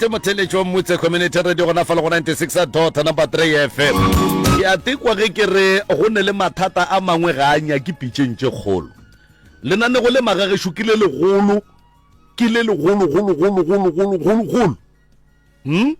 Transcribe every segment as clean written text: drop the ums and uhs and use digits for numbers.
Alright motheletši wa Mmutse Community Radio gona fa le go 96 dot number 3 FM. Ke a tekwa ge ke re go ne le mathata a mangwe ga a nyake pitšeng tše kgolo. Lenanego le magagešo ke le legolo, ke le legolo golo golo golo golo golo golo. Hmm?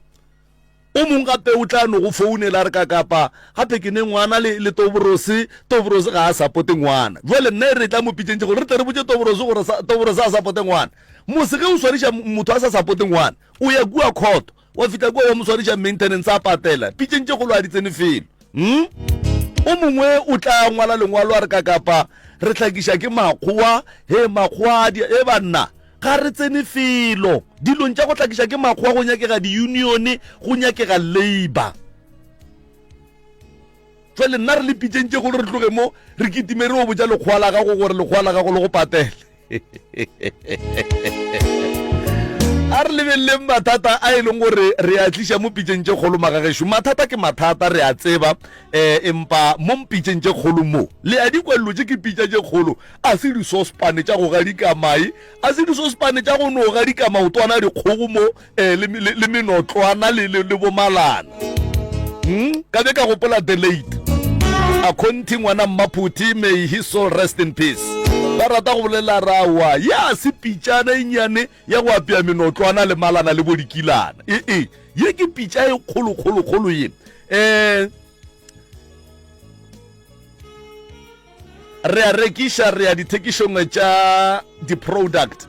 O mong gape o tla no go founela a re kakapa gape ke ne ngwana le, le Tobrose, Tobrose ga a sapote ngwana. Bjale nna e re tla mo pitšeng tše gore re tle re botše Tobrose gore sa, Tobrose a sapote ngwana. Mose ge o swariša motho a sa sapote ngwana, o ya kua court, wa fihla kua wa mo swariša maintenance a patela, pitšeng tše kgolo a di tsene felo. Hmm? O mongwe o tla ngwala lengwalo a re kakapa re hlakiša ke makgowa, he makgowa a di, e banna. Ga re tsene felo. Dilong tša go hlakiša ke makgowa go nyakega diunione, go nyakega labour. Jwale nna re le pitšeng tše kgolo re tloge mo re kitime re o botša lekgowa la gago gore lekgowa la gago le go patele. A re lebeleleng mathata a e leng gore re a tliša mo pitšeng tše kgolo magagešo. Mathata ke mathata re a tseba um empa mo mpitšeng tše kgolo mo le a di kwa dilo tše ke pitša tše kgolo a se disospane tša go gadika mae a se disospane tša go no gadika maotwana a dikgogo mo um le, le, le menotlwana le, le, le bomalana hmm? ka be ka gopola the late akhonthi ngwana mmaphuthi may his soul rest in peace ba rata go bolela rawa ya se pitšana e nnyane ya go apea menotlwana le malana le bodikilana ee ye ke pitša e kgolokgolokgolo ye um re a rekiša re ya dithekišong tša di-product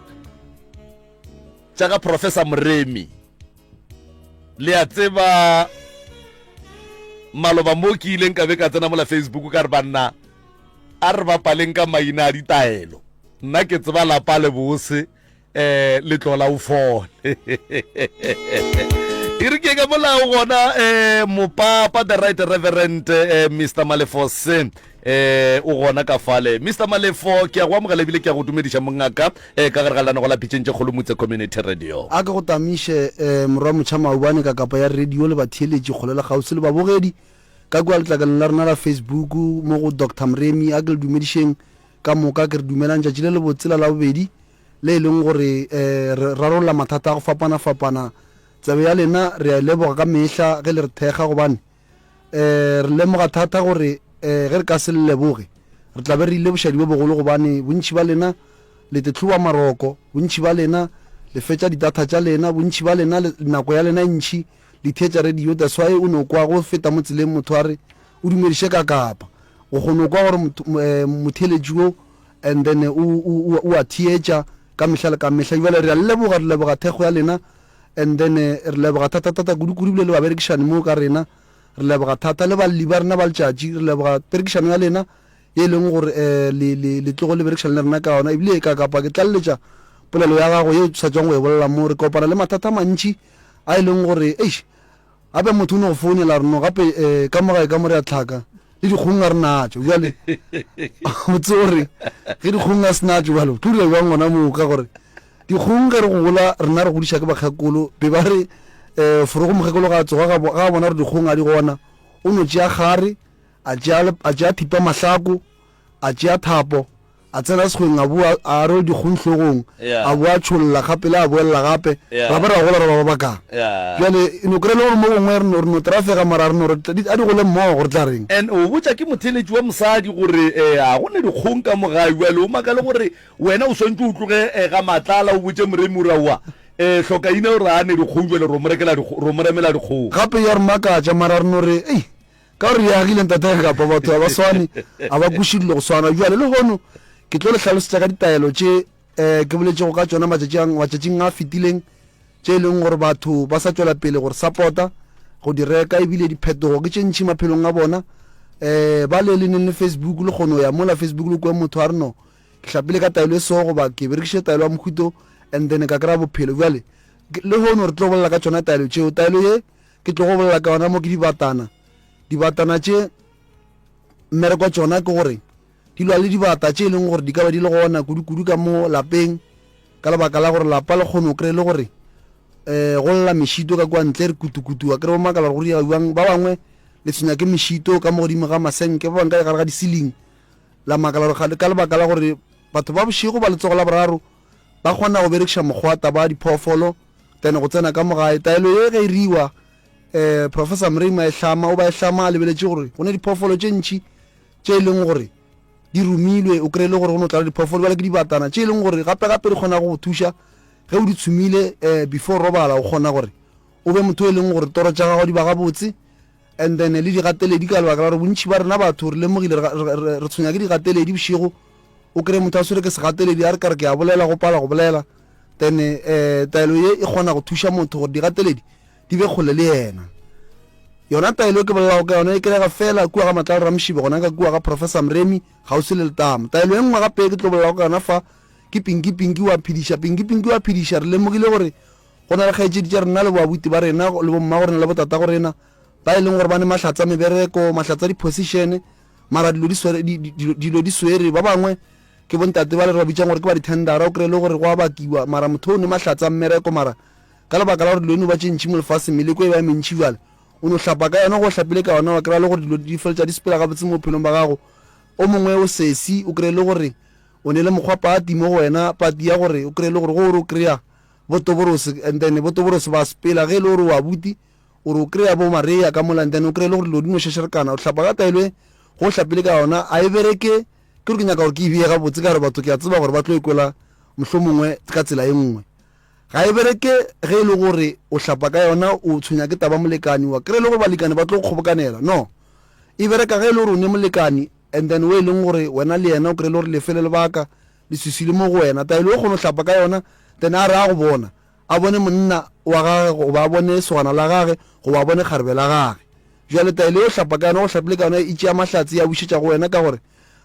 tša ga professor moremi le a tseba maloba mo ke ileng ka be ka tsena mola facebook ka re banna a re bapaleng ka maina a ditaelo nna ke tseba lapa le bose eh le tlola o fole e re ke ka molao gona eh mopapa the right reverend eh, Mr Malefose eh o gona ka fale Mr Malefo ke a go amogela ebile ke a go dumediša mongaka eh ka gare ga lenanego la pitšeng tše kgolo Motse Community Radio A ke go tamiše eh, morwa motšha maobane ka kapa ya radio le batheeletši kgole le kgauswi le babogedi ka kua letlakaleng la rena la Facebook mo go Doctor Mremi a ke le dumedišeng ka moka ke re dumelang tšatši le lebotse la Labobedi le e leng gore re rarolla mathata a go fapana-fapana. Tsebe ya lena re a e leboga ka mehla ge le re thekga gobane re lemoga thata gore ge re ka se le leboge re tla be re ile bošadi bo bogolo gobane bontši ba lena le tetloba maroko, bontši ba lena le fetša di-data tša lena, bontši ba lena nako ya lena e ntši le theetša radio. That's why o no kwa go feta mo tseleng motho a re o dumediše ka kapa o kgona go kwa gore motheeletši wo and then o, o, o a theetša ka mehla le ka mehla. Bjale re a le leboga, re leboga thekgo ya lena and then re leboga thata-thata kudu-kudu ebile le baberekišani mo ka rena. Re leboga thata le balli ba rena ba letšatši, re leboga perekišano ya lena ye e leng gore um le, le, le tlogo le berekišana le rena ka yona. Ebile ka kapa ke tlaleletša polelo ya gago ye o sa tšwang go e bolela mo, re kopana le mathata a mantši a e leng gore eish, Gape motho o no go founela a re no gape um ka mo gae ka mo re a tlhaka le dikgong ga re natšo bjale o tse gore ge dikgong a se natšo bjale o tlo dira bjang gona moo ka gore dikgong ge re gola rena re godiša ke bakgekolo be ba re um forogo mokgekolo ga a tsoga ga a bona gore dikgong a di gona o no tšea kgare a tšea thipa mahlako a tšea thapo A tsena sekgweng a boa a rwele dikgong hlogong, a boa a tšholla gapele a boelela gape, ra ba ra gola ra ba ba bakang. Bjale e no kry-a le gore mo gongwe re no re no trafega mara re no re a di gole mmogo re tla reng. And o botša ke motheeletši wa mosadi gore ga go ne dikgong ka mo gae bjale o makale gore wena o swantše o tloge ga Matlala o botše Moremi o re aowa hlokaina o re a ne dikgong bjale ro mo rekela ro mo remela dikgong. Gape ya re makatša mara re no re ei Ka gore re agile ntate kapa batho ga ba swane, ga ba kweše dilo go swana. Bjale lehono ke tlo le hlalosetša ka ditaelo tše um ke boletšego ka tšona matšatšing a fetileng, tše e leng gore batho ba sa tšwela pele go re support-a go di reka, ebile diphetogo ke tše ntši maphelong a bona. Um ba le le neng le Facebook le kgono ya mola Facebook le kwe motho a re no ke hlapile ka taelo e so goba ke berekišitše taelo ya mohuto and then ka kry-a bophelo. Bjale lehono re tlo bolela ka tšona taelo tšeo. Taelo ye Ke tlogo bolela ka yona mo ke dibatana. Dibatana tše mmereko wa tšona ke gore di lwa le dibata tše e leng gore di ka ba di le gona kudu-kudu ka mo lapeng, ka lebaka la gore lapa le kgone go kry-e le gore um go lla mešito ka kua ntle re kutu-kutu wa kry-e ba makala gore go direga bjang. Ba bangwe le tshwenya ke mešito ka mo godimo ga masenke, ba bangwe ka gare ga di-ceiling la makala gore ka lebaka la gore batho ba bošego ba letsogo la boraro ba kgona go berekiša mokgwa taba ya diphoofolo. Then go tsena ka mo gae. Taelo ye ge e riwa, um Professor Mreima e hlama, o ba e hlama a lebeletše gore go ne diphoofolo tše ntši tše e leng gore di romilwe, o kry-e le gore go no tlala diphoofolo bjale ke dibatana tše e leng gore gape gape di kgona go go thuša ge o di tshumile um before robala, o kgona gore o be motho e leng gore toro tša gago di ba gabotse. And then le digateledi ka lebaka la gore bontši ba rena batho re lemogile re tshwenya ke digateledi bošego, o kry-e motho a swere ke segateledi a re ka re ke a bolela go pala go bolela. Then um taelo ye e kgona go thuša motho gore digateledi di be kgole le yena. Yona taelo e ke bolelago ka yona e kry-ega fela kua ga Matlala Ramoshibe gona ka kua ga Professor Mremi kgauswi le letamo. Taelo e nngwe gape e ke tlo bolelago ka yona fa ke Pinki Pinki wa phediša. Pinki Pinki wa phediša re lemogile gore Go na le kgaetšedi tša rena le boabuti ba rena le bommago rena le botatago rena ba e leng gore ba ne mahlatsa mebereko, mahlatsa di-position, mara dilo di swere, di, di, dilo di swere. Ba bangwe ke bontate ba le re ba bitsang gore ke ba di-tendera, o kry-e le gore go a bakiwa, mara motho o ne mahlatsa mmereko, mara ka lebaka la gore dilo e no ba tše ntši mo lefaseng, meleko e ba e mentši bjale, o no hlapa ka yona, go hlapile ka yona, wa kry-a le gore dilo di feletša di sepela gabotse mo bophelong ba gago. O mongwe o sesi, o kry-e le gore o ne le mokgwa pati mo go wena, pati ya gore o kry-e le gore go o re o kry-a bo Toborose and then bo Toborose ba sepela ge e le gore o abuti o re o kry-a bo Maria ka mola and then o kry-e le gore dilo di no šešerekana o hlapa ka taelo e go hlapile ka yona a e bereke ke gore ke nyaka gore ke e beye gabotse ka gore batho ke a tseba gore ba tlo e kwela mohlomongwe ka tsela e nngwe ga e bereke ge e le gore o hlapa ka yona o tshwenya ke taba molekani wa kry-e le gore balekani ba tlo go kgobokanela no e bereka ge e le gore o ne molekani and then o e leng gore wena le yena o kry-e le gore lefe le lebaka Leswiswi le mo go wena. Taelo e kgona go hlapa ka yona, then a re a go bona, a bone monna wa gage goba a bone sogana la gage goba a bone kgarebe la gage. Bjale taelo e o hlapa ka yona, go hlapile ka yona, e tšea mahlatse ya bušetša go wena ka gore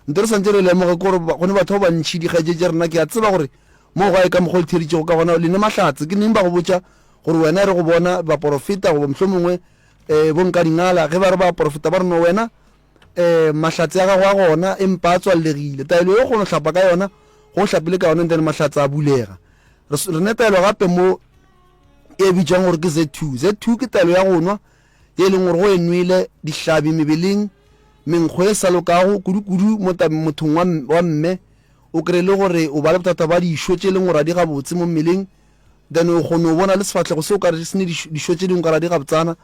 nto re santše re lemoge ke gore go ne batho ba bantši dikgaetšedi tša rena ke a tseba gore mo gae ka mokgwa o le theeditšego ka gona le ne mahlatse ke neng ba go botša gore wena e re go bona baporofeta goba mohlomongwe um bo nkadingala ge ba re baporofeta ba re no wena um mahlatse a gago a gona empa a tswallegile. Taelo ye o kgona go hlapa ka yona, go o hlapile ka yona and then mahlatse a bulega. Re ne taelo gape mo e bitšwang gore ke Z2. Z2 ke taelo ya go nwa ye e leng gore go e nwele dihlabi mebeleng, menkgo e sa lokago kudu-kudu mo mothong wa, wa mme o kry le gore o ba le bothata ba dišo tše e leng gore a di gabotse mo mmeleng then o kgone go bona le sefahlego se o kare se ne dišo tše dingwe kare a di gabotsana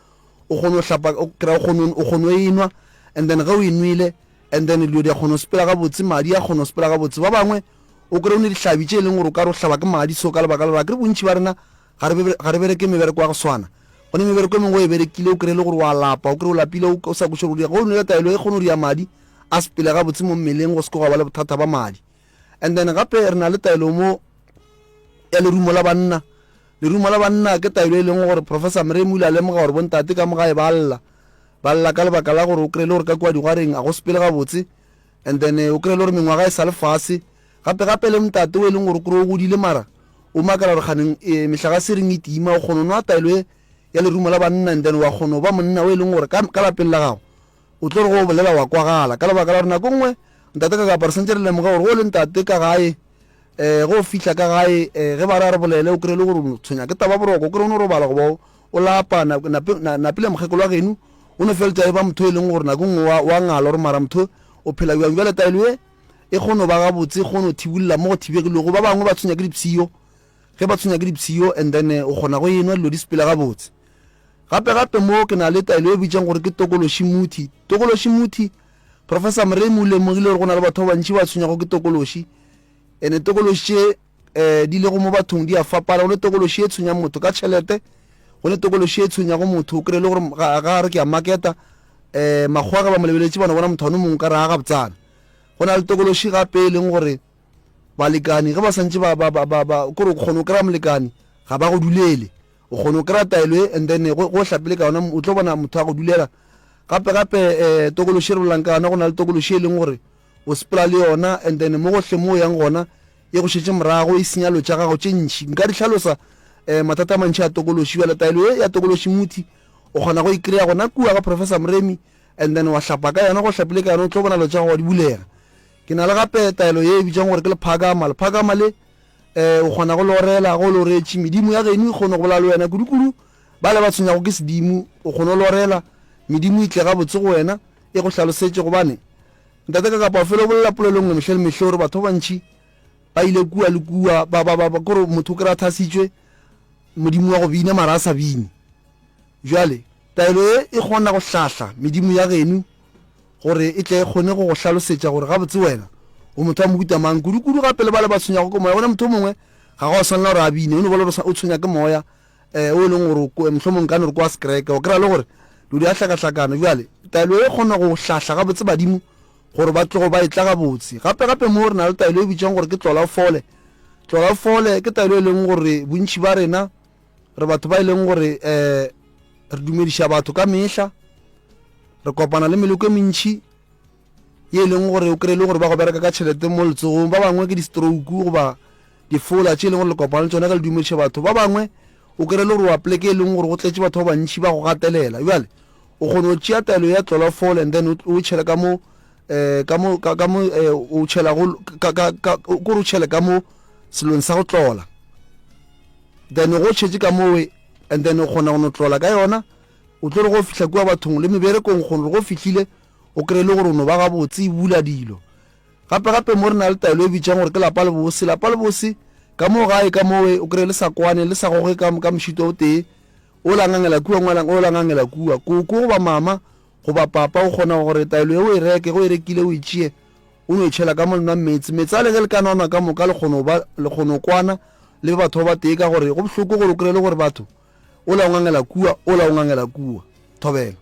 o kgone go hlapa o kry-a o kgone o kgone o enwa and then ge o e nwele and then dilo di a kgona go sepela gabotse madi a kgona go sepela gabotse ba bangwe o kry-e o ne dihlabi tše e leng gore o ka re o hlaba ke madi so ka lebaka la gore akere bontši ba rena ga re ga re bereke mebereko wa go swana go ne mebereko e mengwe o e berekile o kry-e le gore wa lapa o kry-e o lapile o sa kweše gore o dira ge o nwele taelo e kgone go dira madi a sepele gabotse mo mmeleng go se ke gwa ba le bothata ba madi and then gape re na le taelo mo ya lerumo la banna Lerumo la banna ke taelo e leng gore Professor Mremi o ile a lemoga gore bontate ka mo gae ba lla. Ba lla ka lebaka la gore o kry-e le gore ka kua digwareng a go sepele gabotse and then o kry-e le gore mengwaga e sa le fase. Gape gape le ntate o e leng gore o kry-e o godile mara o makala gore kganeng e, mehlagase e reng e tima o kgona go nwa taelo e ya lerumo la banna and then wa kgona go ba monna o e leng gore ka, ka lapeng la gago o tlo re go o bolela wa kwagala ka lebaka la gore nako nngwe ntate ka kapa re santse re lemoga gore go le ntate ka gae um ge o fihla ka gae um ge ba re a re bolele o kry-e le gore o tshwenya ke taba boroko o kry-e o no robala goba o lapa napile mokgekolo wa geno o no feletša e ba motho e leng gore nako nngwe wa ngala gore mara motho o phela bjang bjale taelo e e kgone go ba gabotse e kgone go thibolla mo go thibegilego ba bangwe ba tshwenya ke dipshio ge ba tshwenya ke dipshio and then o kgona go enwa dilo di sepele gabotse gape gape mo ke na le taelo e bitsang gore ke tokološi muthi tokološi muthi Professor Moremi o lemogile gore go na le batho ba bantši ba tshwenyago ke tokološi. Ene tokološi tše um di lego mo bathong di a fapana. Go ne tokološi e tshwenyang motho ka tšhelete, go ne tokološi e tshwenyago motho o kry-e le gore ga ga re ke a maketa um makgowa ge ba mo lebeletše ba no bona motho ano mongwe ka re a gabotsana. Go na le tokološi gape e leng gore balekani ge ba santše ba ba ba ba ba kore o kgona go kry-a molekani ga ba go dulele. O kgona go kry-a taelo e and then go go hlapile ka yona o tlo bona motho a go dulela. Gape gape um tokološi e re bolelang ka yona go na le tokološi e leng gore o sepela le yona and then mo gohle mo o yang gona e go šetše morago e senya lo tša gago tše ntši. Nka di hlalosa um mathata a mantši a tokološi. Bjale taelo e ya tokološi muthi o kgona go e kry-a gona kua ga Professor Moremi and then wa hlapa ka yona go hlapile ka yona o tlo bona lo tša gago di bulega. Ke na le gape taelo ye e bitšwang gore ke lephakama. Lephakama le um o kgona go lorela ge o loretše medimo ya geno e kgone go bolela le wena kudu-kudu ba le ba tshwenyago ke sedimo o kgone go lorela medimo e tle gabotse go wena e go hlalosetše gobane ntate ka kapa o fele o bolela polelo nngwe mehle le mehle gore batho ba bantši ba ile kua le kua ba ba ba kore motho o kry-a thasitšwe. modimo wa go bina mara a sa bine. Bjale, taelo ye e kgona go hlahla medimo ya geno gore e tle e kgone go go hlalosetša gore gabotse wena o motho wa mohuta mang, kudu-kudu gape le bale ba tshwenyago ke moya. Gona motho o mongwe ga go a swanela gore a bine, o no bona gore o tshwenya ke moya um o e leng gore mohlomong nka no re ke wa sekereke, o kry-a le gore dilo di a hlakahlakana. Bjale taelo e kgona go hlahla gabotse badimo gore ba tlogo ba etla gabotse. Gape-gape mo re na le taelo e bitšwang gore ke tlola o fole. Tlola o fole ke taelo e leng gore bontši ba rena re batho ba e leng gore um re dumediša batho ka mehla, re kopana le meloko e mentši ye e leng gore o kry-e le gore ba go bereka ka tšhelete mo letsogong, ba bangwe ke di-stroke goba difola tše e leng gore le kopana le tšona ge le dumediša batho, ba bangwe o kry-e le gore wa pleke e leng gore go tletše batho ba bantši ba go gatelela. Bjale o kgona go tšea taelo ya tlola fole and then o tšhele ka mo um ka mo ka mo um o tšhelago ka ka ka kore o tšhele ka mo selong sa go tlola, then go tšhetše ka mowe and then o kgona go no tlola ka yona. O tlo re go fihla kua bathong le meberekong, kgona gore go fihlile o kry-e le gore o no ba gabotse, e bula dilo. Gape gape mo re na le taelo e bitšang gore ke lapa le bose. Lapa le bose ka mo gae ka mowe o kry-e le sa kwane, le sa goge ka, ka mošito o tee, o la ngangela kua, ngwala, o la ngangela kua. Koko goba mama goba papa o kgona gore taelo ye o e reke, ge o e rekile o e tšee o no e tšhela ka mo le nwa meetse. Meetse a le ge le ka nwanwa ka moka le kgona go ba, le kgona go kwana le be batho ba batee ka gore go bohloko gore o kry-e le gore batho o la o ngangela kua, o la o ngangela kua. Thobela.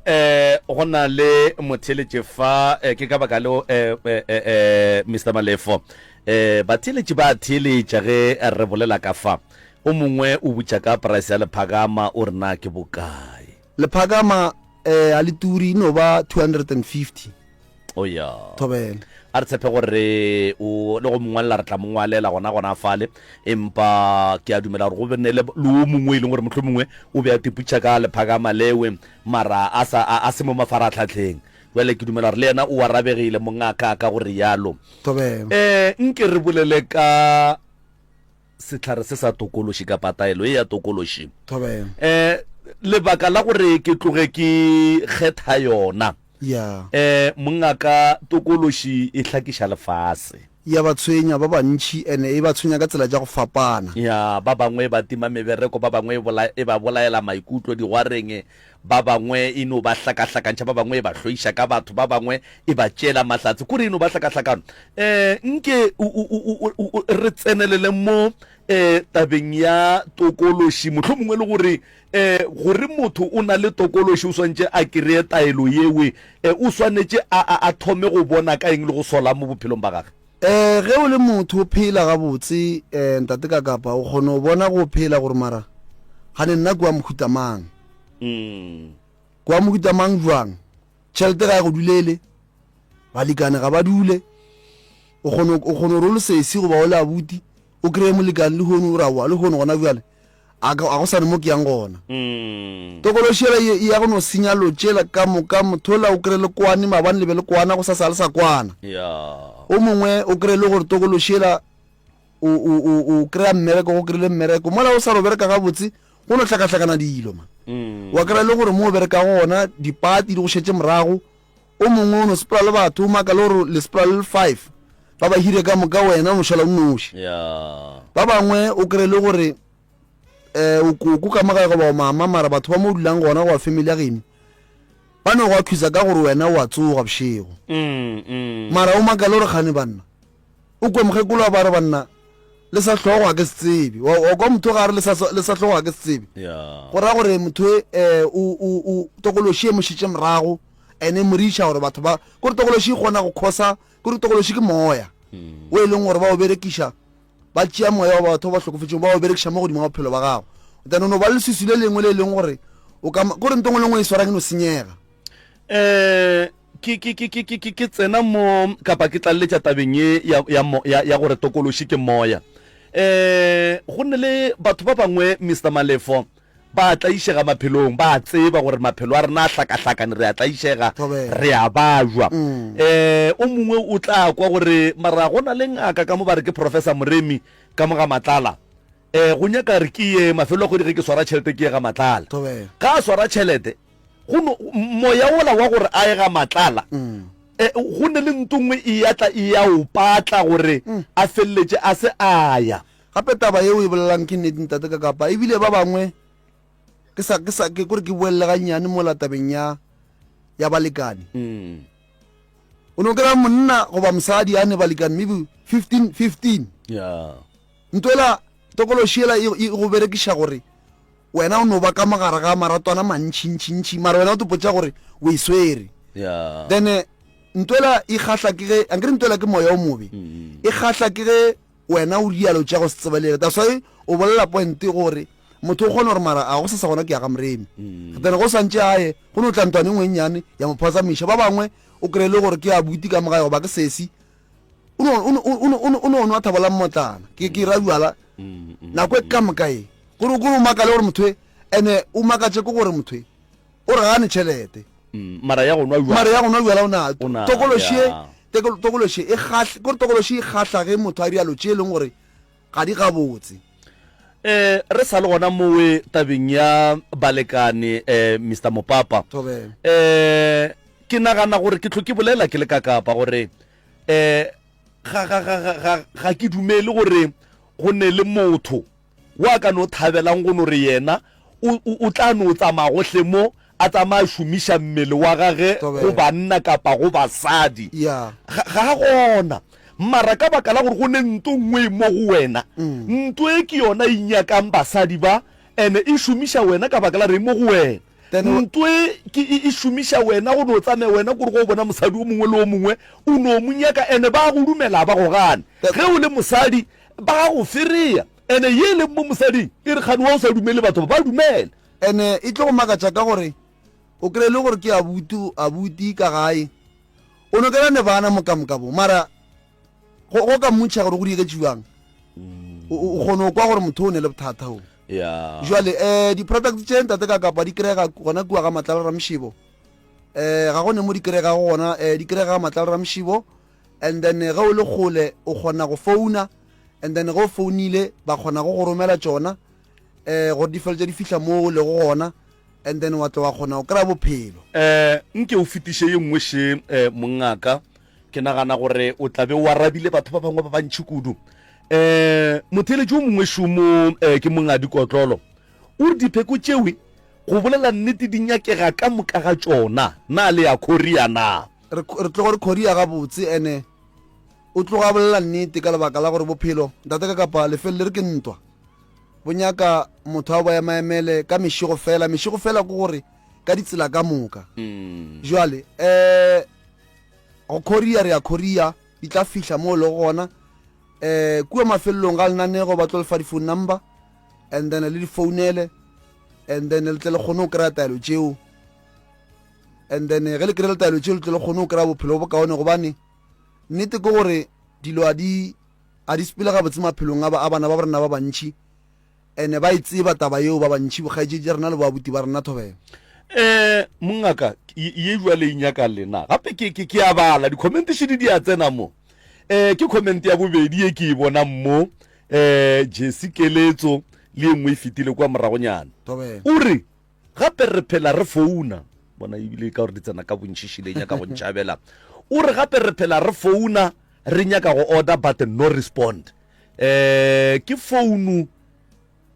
Eh, go na le motheeletši fa, eh, ke ka baka leo, eh, eh, eh, eh, Mister Malefo, eh, batheeletši ba a theeletša ge re bolela ka fa. O mongwe o botša ka price ya lephakama, o re na ke bokae? Lephakama, eh, a le turi, e no ba 250. O ya. Thobela. A re tshepe gore o le go mongwalela re tla mo ngwalela gona gona fale, empa ke a dumela gore go be ne le le o mongwe e leng gore mohlomongwe o be a tiputša ka lephakama lewe mara a sa a, a se mo mafaratlhatlheng. Bjale ke dumela gore le yena o arabegile mongaka ka go rialo. Thobela. Eh, nke re bolele ka sehlare se sa tokološi kapa taelo ye ya tokološi. Thobela. Eh, lebaka la gore ke tloge ke kgetha yona. Ya. Eh, mongaka, tokološi e hlakiša lefase. Ya ba tshwenya ba bantši, ene e ba tshwenya ka tsela tša go fapana. Ya, ba bangwe e ba tima mebereko, ba bangwe e bola, e ba bolaela maikutlo digwareng, ba bangwe e no ba hlakahlakantšha, ba bangwe e ba hloiša ka batho, ba bangwe e ba tšeela mahlatse, kore e no ba hlakahlakano. Eh, nke o, o, o, o, o, o, re tsenelele mo, eh, tabeng ya tokološi, mohlomongwe le gore E, gore motho o na le tokološi o swanetše a kreye taelo yewe, e, o swanetše a, a, a thome go bona ka eng le go sola mo bophelong ba gage? E, ge o le motho o phela gabotse, e, Ntate Kakapa, o kgona go bona go phela gore mara gane nna ke wa mohuta mang. Ke wa mohuta mang bjang? Tšhelete ga e go dulele, balekane ga ba dule. O kgona, o kgona gore o le sesi goba o le abuti, o kreye molekane lehono o re aowa, lehono gona bjale a ka- a go sane mo ke yang gona. Tokološi yela e e ya go no senya lo tšela ka moka, motho ola o kreye le kwane, maabane le be le kwana, gosasa ga le sa kwana. Ya. O mongwe o kreye le gore tokološi yela o, o, o, o kry-a mmereko, go kry-ile mmereko, mola o sa re o bereka gabotse, go no hlakahlakana dilo man. Wa kry-a le gore mo o berekago gona dipati di go šetše morago, o mongwe o no sepela le batho, o makale gore le sepela le le five, ba ba hire ka moka wena o no šala o nnoši. Ya. Ba bangwe o kry-e le gore um o koko ka mo gae goba o mama, mara batho ba mo o dulang gona goba family ya geno ba no go accusa ka gore wena o a tsoga bošego. Mara o makale gore kgane banna O kwe mokgekolo a ba re banna le sa hlogo ga ke se tsebe. Wa wa kwa motho ga re le sa le sa hlogo ga ke se tsebe. Yeah. Go ra gore motho e eh, o o o tokološi e mo šetše morago ene e mo riša gore batho ba kore tokološi e kgona go khosa kore tokološi ke moya o e leng gore ba o berekiša ba tšea moya wa batho ba hlokofetšego ba o berekiša mo godimo ga bophelo ba gago. Then o no ba le leswiswi le lengwe le e leng gore o ka kore nto nngwe le nngwe e swarang e no senyega. Eh Ke, ke, ke, ke, ke, ke, ke tsena mo, kapa ke tlaleletša tabeng ye ya, ya, ya, ya gore tokološi ke moya. Eh, go ne le batho ba bangwe, Mister Malefo, ba a tlaišega maphelong, ba a tseba gore maphelo a rena a hlakahlakane, re a tlaišega, re a bajwa. Eh, o mongwe o tla kwa gore, mara go na le ngaka ka mo ba re ke Professor Moremi ka mo ga Matlala. Eh, go nyaka re ke ye mafelo a kgwedi ge ke swara tšhelete ke ye ga Matlala. Ga a swara tšhelete, Go no, moya wola wa gore a ye ga Matlala, e, go ne le nto nngwe e ya tla e ya o patla gore a feleletše a se a ya. Gape taba yeo e bolelang ke nnete ntate ka kapa ebile ba bangwe ke sa ke sa ke kore ke boelele gannyane mola tabeng ya ya balekane. Mm. O no kry-a monna goba mosadi a ne balekane maybe 15 15. Yeah. Ntwela tokološi ela e, e go berekiša gore wena o no ba ka mogare ga maratwana mantšintšintši mara wena o topotša gore o e swere. Yeah. Then eh, ntwela e kgahla ke ge ankere ntwela ke moya o mobe. Mm. E kgahla ke ge Wena o rialo tša go se tsebalege. That's why o bolela point gore motho o kgona gore mara a go sa sa gona ke ya ga Moremi. Then go santše a ye go no tla ntwana e nngwe e nnyane ya mo phazamiša. Ba bangwe o kry-e le gore ke abuti ka mo gae goba ke sesi o no o no o no o no o no nwa thabo la mmotlana. Ke ke ra bjala nako e ka moka e. Gore gore o makale gore motho e ene o makatše ke gore motho e o re ga ne tšhelete. Mm, mara ya go nwa bjala. Mara ya go nwa bjala o na. O na, Tokološi e, ya. teko- tokološi e kgahla, kore tokološi e kgahla ge motho a dira tše e leng gore ga di gabotse. Eh, re sa le gona mowe tabeng ya balekane eh, Mr Mopapa. Thobela. Eh, ke nagana gore ke tlo ke bolela ke le ka Kapa gore eh, ga, ga, ga, ga, ga, ga ke dumele gore go ne le motho Wa ka no thabelang go no re yena o, o, o tla no tsamaya gohle mo, a tsamaya a šomiša mmele wa gage go banna kapa go basadi. Yeah. Ga, ga a gona. Mara ka baka la gore go ne nto nngwe e mo go wena, nto e ke yona e nyakang basadi ba, ene e šomiša wena ka baka la gore e mo go wena. Then Nto e ke e, e šomiša wena go no tsamaya wena kore go bona mosadi o mongwe le o mongwe o no mo nyaka, ene ba go dumela ba go gane. Ge o le mosadi ba go fereya. Ene ye e leng mo mosading e re kgane wa o sa dumele batho ba ba dumele. Ene e tlo go makatša ka gore o kry-e le gore ke abuti abuti ka gae o no kry-a ne bana mo ka moka bo mara go go ka mmotšha gore go diegetše bjang o o kgone go kwa gore motho o ne le bothata o Yeah. jwale um di-product tše ntate ka kapa di kry-ega gona kua ga Matlala Ramshibo um ga go ne mo di kry-egago gona um di kry-ega ga Matlala Ramshibo and then ge o le kgole o kgona go founa and then ge o founile ba kgona go go romela tšona um gore di feletše di fihla mo o lego gona and then wa tla wa kgona go kry-a bophelo. Um nke o fetiše ye nngwe še um mongaka, ke nagana gore o tla be o arabile batho ba bangwe ba bantši kudu. Um motheeletši o mongwe šomo um ke mongadi Kotlolo, o re dipheko tšewe go bolela nnete di nyakega ka moka ga tšona, na le ya khoria na? Re re tlogo re khoria gabotse ene O tloga a bolela nnete ka lebaka la gore bophelo, ntate ka kapa lefelo le re ke ntwa, bo nyaka motho a bo emaemele ka mešego fela. Mešego fela ke gore ka ditsela ka moka. Jwale um go khoria re ya khoria, di tla fihla mo o lego gona. Um kua mafelelong ga lenanego ba tlo le fa di-phone number and then le di founele and then le tle le kgone go kry-a taelo tšeo and then ge le kry-ile taelo tšeo le tle le kgone go kry-a bophelo bo bokaone gobane Nnete ke gore dilo a di a di sepele gabotse maphelong a a bana ba rena ba bantši ene ba e tseba taba yeo ba bantši bokgaetšedi tša rena le boabuti ba rena thobela. Eh mongaka ye jwale e nyaka lena gape ke ke ke a bala di-comment šedi di a tsena mo eh ke comment ya bobedi ye ke e bonang mo eh Jesse Keletso le e nngwe e fetile kwa moragonyana Thobela. o re Gape re phela re founa. Bona ebile ka gore di tsena ka bontši šile e nyaka go ntšhabela. O re gape re phela re founa re nyaka go order but no respond. Eh ke founu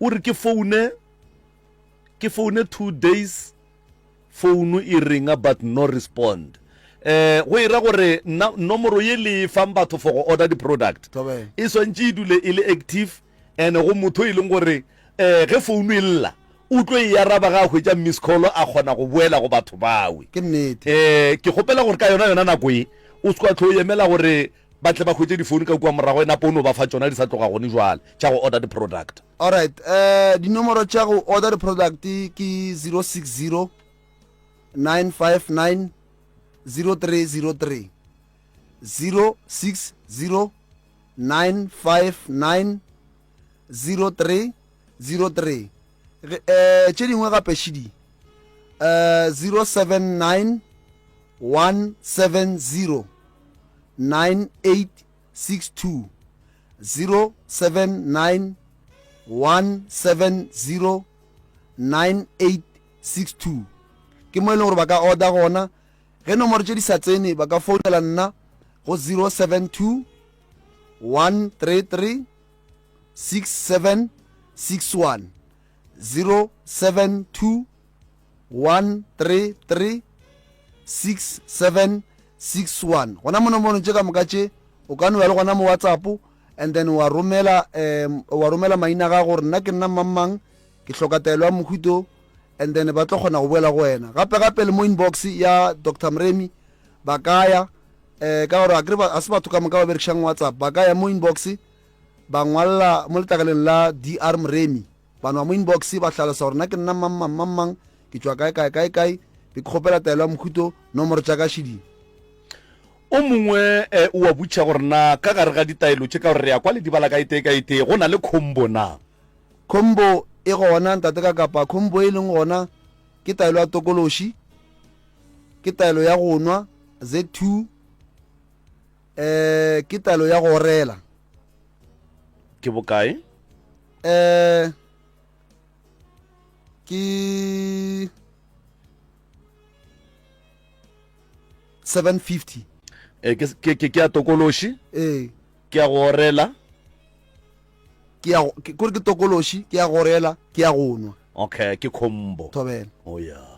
o re ke foune ke foune 2 days founu e ringa but no respond. Eh go ira gore nna nomoro ye le e fang batho for go order di product e swantše e dule e le active And go motho e leng gore um ge founu e lla o tlo e araba ga a hwetša miss call a kgona go boela go batho bawe. Ke nnete. Um ke kgopela gore ka yona yona nako e o se kwa tlo emela gore ba tle ba hwetše difounu ka kua morago e napo o no ba fa tšona di sa tloga gone jwale tša go order di-product. Alright, um dinomoro tša go order di-product ke 060 959 0303, 060 9590303 Ge, eh, tše dingwe gape šidi eh, 079 170 9862 079 170 9862 ke mo e leng gore ba ka order gona Ge nomoro tše di sa tsene, ba ka founela nna go 072 133 6761 072 133 6761 gona mo nomorong tše ka moka tše o ka no ya le gona mo whatsapp and then wa romela um wa romela maina a gago gore nna ke nna mang ke hloka taelo ya mohuto and then ba tlo kgona go boela go wena gape gape le mo inbox ya dr mremi ba ka ya um ka gore akere a se batho ka moka ba berekišang whatsapp ba ka ya mo inbox ba ngwalla mo letlakaleng la dr mremi ba nwa mo inbox ba hlalosa gore nna ke nna mang mang mang mang ke tšwa kae kae kae kae be ke kgopela taelo ya mohuto nomoro tša ka šeding O mongwe o a botšiša gore na ka gare ga ditaelo tše, ka gore re ya kwa le di bala ka e tee ka e tee, go na le combo na? Combo e gona, Ntate Kakapa. Combo e leng gona ke taelo ya tokološi, ke taelo ya go nwa, Z2, eh, ke taelo ya go orela. Ke bokae? Eh, ke 750. Eh, ke, ke, ke, ke ya tokološi? Ee. Ke ya go orela? Ke ya, ke, kore ke tokološi, ke ya go orela, ke ya go nwa. Okay, ke combo. Thobela. Oh yeah.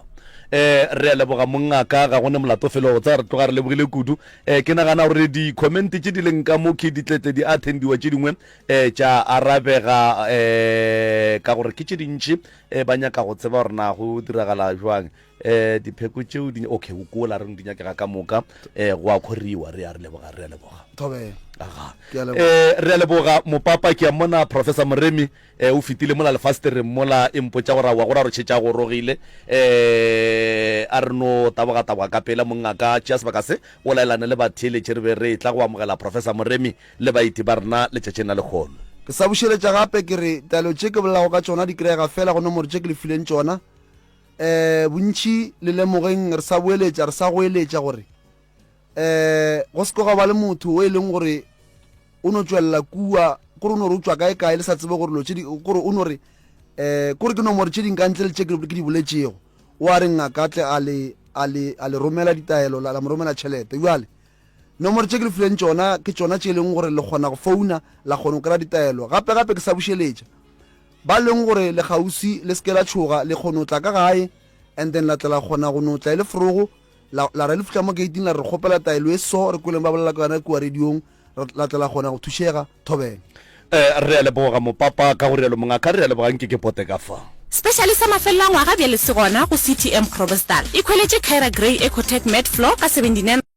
Eh, re a leboga mongaka, ga go ne molato felo go tsaya re tloga re lebogile kudu. Eh, ke nagana gore di-comment tše di leng ka mo ke di tletle di attendiwa tše dingwe eh, tša arabega eh, ka gore ke tše dintši eh, ba nyaka go tseba gore na go diragala jwang. Eh, dipheko tšeo di okay, o kola re di nyakega ka moka eh, go a khoriwa. Re a re leboga, re a leboga. Thobela. Aga. Ke a leboga. Eh, re a leboga mopapa, ke a mmona Professor Moremi E, o fetile mola lefastereng mola e mpotša gore aowa, go ra gore tšhetše a gorogile. E, a re no tabogataboga ka pela, mongaka. Tšea sebaka se o laelane le batheeletši re be re etla go amogela Professor Moremi le baeti ba rena letšatšing la lehono. Ke sa bušeletša gape ke re taelo tše ke bolelago ka tšona di kry-ega fela go nomoro tše ke le fileng tšona. Um bontši le lemogeng re sa boeletša, re sa goeletša gore um go se ke gwa ba le motho o e leng gore o no tšwelela kua kore o no re o tšwa kae kae le sa tsebe gore lo tše di kore o no re um kore ke nomoro tše ding ka ntle le tše ke di boletšego o a re ngaka tle a le a le a le romela ditaelo la mo romela tšhelete jale nomoro tše ke le fileng tšona ke tšona tše e leng gore le kgona go founa la kgona go kry-a ditaelo gape gape ke sa bušeletša ba leng gore le kgauswi le seke la tšhoga le kgone go tla ka gae and then la tla la kgona go no tla e le forogo La, la re le fihla mo geiting la re kgopela taelo e so re kweleng ba bolela ka yona kua radiong, la tla la kgona go thušega. Thobela. Eh, re a leboga mopapa ka go rialo mongaka, re a leboga nke ke pote ka fa. Speciale sa mafelelo a ngwaga bjale se gona go CTM Groblersdal. Ikhweletše Kyra Grey Ecotec Matte Floor ka 79.